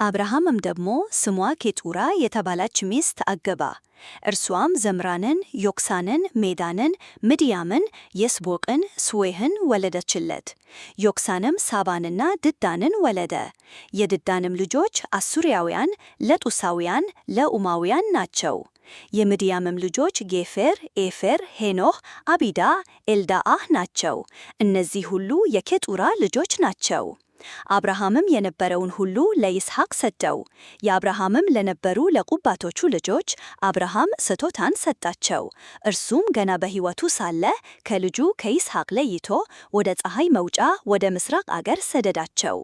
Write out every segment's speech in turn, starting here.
አብርሃምም ደግሞ ስሟ ኬጡራ የተባለች ሚስት አገባ። እርሷም ዘምራንን፣ ዮቅሳንን፣ ሜዳንን፣ ምድያምን፣ የስቦቅን፣ ስዌህን ወለደችለት። ዮቅሳንም ሳባንና ድዳንን ወለደ። የድዳንም ልጆች አሱሪያውያን፣ ለጡሳውያን፣ ለኡማውያን ናቸው። የምድያምም ልጆች ጌፌር፣ ኤፌር፣ ሄኖህ፣ አቢዳ፣ ኤልዳአህ ናቸው። እነዚህ ሁሉ የኬጡራ ልጆች ናቸው። አብርሃምም የነበረውን ሁሉ ለይስሐቅ ሰጠው። የአብርሃምም ለነበሩ ለቁባቶቹ ልጆች አብርሃም ስጦታን ሰጣቸው። እርሱም ገና በሕይወቱ ሳለ ከልጁ ከይስሐቅ ለይቶ ወደ ፀሐይ መውጫ ወደ ምስራቅ አገር ሰደዳቸው።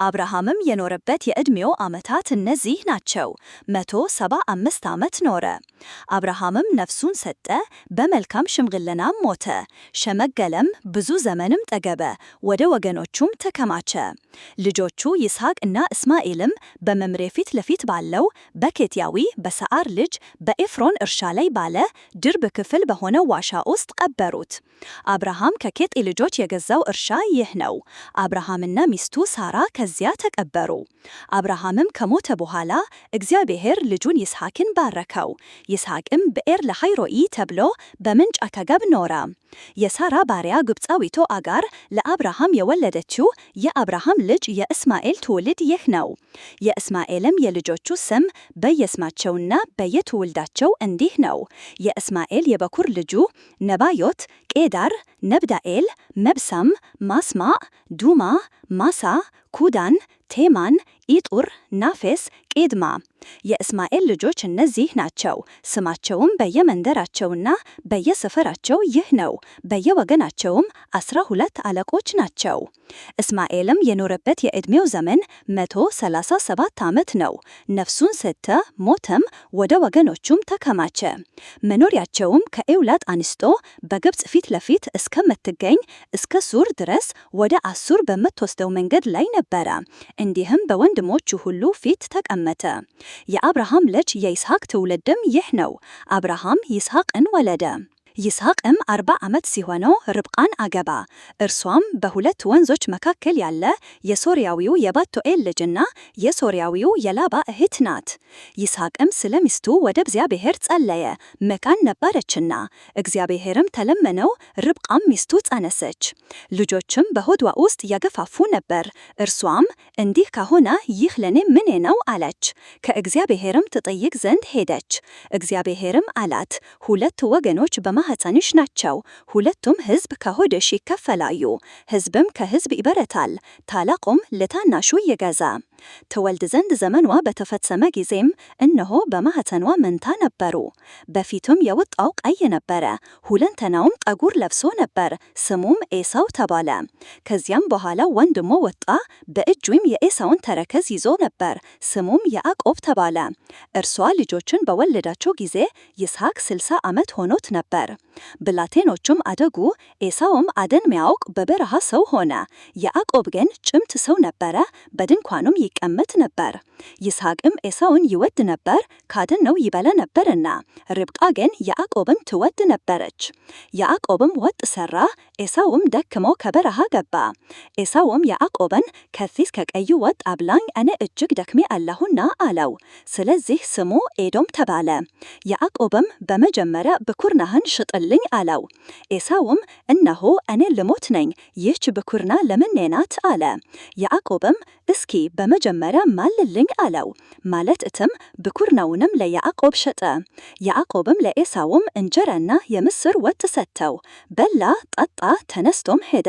አብርሃምም የኖረበት የዕድሜው ዓመታት እነዚህ ናቸው፣ 175 ዓመት ኖረ። አብርሃምም ነፍሱን ሰጠ፣ በመልካም ሽምግልናም ሞተ። ሸመገለም፣ ብዙ ዘመንም ጠገበ፣ ወደ ወገኖቹም ተከማቸ። ልጆቹ ይስሐቅ እና እስማኤልም በመምሬ ፊት ለፊት ባለው በኬትያዊ በሰዓር ልጅ በኤፍሮን እርሻ ላይ ባለ ድርብ ክፍል በሆነ ዋሻ ውስጥ ቀበሩት። አብርሃም ከኬጢ ልጆች የገዛው እርሻ ይህ ነው። አብርሃምና ሚስቱ ሳራ ከዚያ ተቀበሩ። አብርሃምም ከሞተ በኋላ እግዚአብሔር ልጁን ይስሐቅን ባረከው። ይስሐቅም ብኤር ለሃይሮኢ ተብሎ በምንጭ አጠገብ ኖረ። የሳራ ባሪያ ግብፃዊቱ አጋር ለአብርሃም የወለደችው የአብርሃም ልጅ የእስማኤል ትውልድ ይህ ነው። የእስማኤልም የልጆቹ ስም በየስማቸውና በየትውልዳቸው እንዲህ ነው። የእስማኤል የበኩር ልጁ ነባዮት፣ ቄዳር፣ ነብዳኤል፣ መብሳም፣ ማስማዕ፣ ዱማ፣ ማሳ፣ ኩዳን፣ ቴማን፣ ኢጡር፣ ናፌስ፣ ቄድማ። የእስማኤል ልጆች እነዚህ ናቸው። ስማቸውም በየመንደራቸውና በየሰፈራቸው ይህ ነው። በየወገናቸውም 12 አለቆች ናቸው። እስማኤልም የኖረበት የዕድሜው ዘመን 137 ዓመት ነው። ነፍሱን ሰጠ፣ ሞተም፣ ወደ ወገኖቹም ተከማቸ። መኖሪያቸውም ከኤውላጥ አንስቶ በግብፅ ፊት ለፊት እስከምትገኝ እስከ ሱር ድረስ ወደ አሱር በምትወስደው መንገድ ላይ ነበረ። እንዲህም በወንድሞቹ ሁሉ ፊት ተቀመጠ። የአብርሃም ልጅ የይስሐቅ ትውልድም ይህ ነው። አብርሃም ይስሐቅን ወለደ። ይስሐቅም 40 ዓመት ሲሆነው ርብቃን አገባ። እርሷም በሁለት ወንዞች መካከል ያለ የሶርያዊው የባቱኤል ልጅና የሶርያዊው የላባ እህት ናት። ይስሐቅም ስለ ሚስቱ ወደ እግዚአብሔር ጸለየ፣ መካን ነበረችና። እግዚአብሔርም ተለመነው፣ ርብቃም ሚስቱ ጸነሰች። ልጆችም በሆዷ ውስጥ ያገፋፉ ነበር። እርሷም እንዲህ ከሆነ ይህ ለኔ ምኔ ነው አለች። ከእግዚአብሔርም ትጠይቅ ዘንድ ሄደች። እግዚአብሔርም አላት፣ ሁለት ወገኖች በማኅፀንሽ ናቸው፣ ሁለቱም ሕዝብ ከሆድሽ ይከፈላሉ። ሕዝብም ከሕዝብ ይበረታል፣ ታላቁም ለታናሹ ይገዛ። ትወልድ ዘንድ ዘመኗ በተፈጸመ ጊዜም እነሆ በማኅፀኗ መንታ ነበሩ። በፊቱም የወጣው ቀይ ነበረ፣ ሁለንተናውም ጠጉር ለብሶ ነበር፣ ስሙም ኤሳው ተባለ። ከዚያም በኋላ ወንድሙ ወጣ፣ በእጁም የኤሳውን ተረከዝ ይዞ ነበር፣ ስሙም ያዕቆብ ተባለ። እርሷ ልጆችን በወለዳቸው ጊዜ ይስሐቅ 60 ዓመት ሆኖት ነበር። ብላቴኖቹም አደጉ፣ ኤሳውም አደን ሚያውቅ በበረሃ ሰው ሆነ። ያዕቆብ ግን ጭምት ሰው ነበረ፣ በድንኳኑም ይቀመጥ ነበር። ይስሐቅም ኤሳውን ይወድ ነበር፣ ካደነው ይበላ ነበርና። ርብቃ ግን ያዕቆብን ትወድ ነበረች። ያዕቆብም ወጥ ሠራ፣ ኤሳውም ደክሞ ከበረሃ ገባ። ኤሳውም ያዕቆብን ከዚህ ከቀዩ ወጥ አብላኝ፣ እኔ እጅግ ደክሜ አለሁና አለው። ስለዚህ ስሙ ኤዶም ተባለ። ያዕቆብም በመጀመሪያ ብኩርናህን ሽጥልኝ አለው። ኤሳውም እነሆ እኔ ልሞት ነኝ፣ ይህች ብኩርና ለምኔ ናት አለ። ያዕቆብም እስኪ በመጀመሪያ ማልልኝ አለው። ማለት እትም ብኩርናውንም ለያዕቆብ ሸጠ። ያዕቆብም ለኤሳውም እንጀራና የምስር ወጥ ሰጥተው በላ፣ ጠጣ፣ ተነስቶም ሄደ።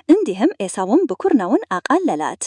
እንዲህም ኤሳውም ብኩርናውን አቃለላት።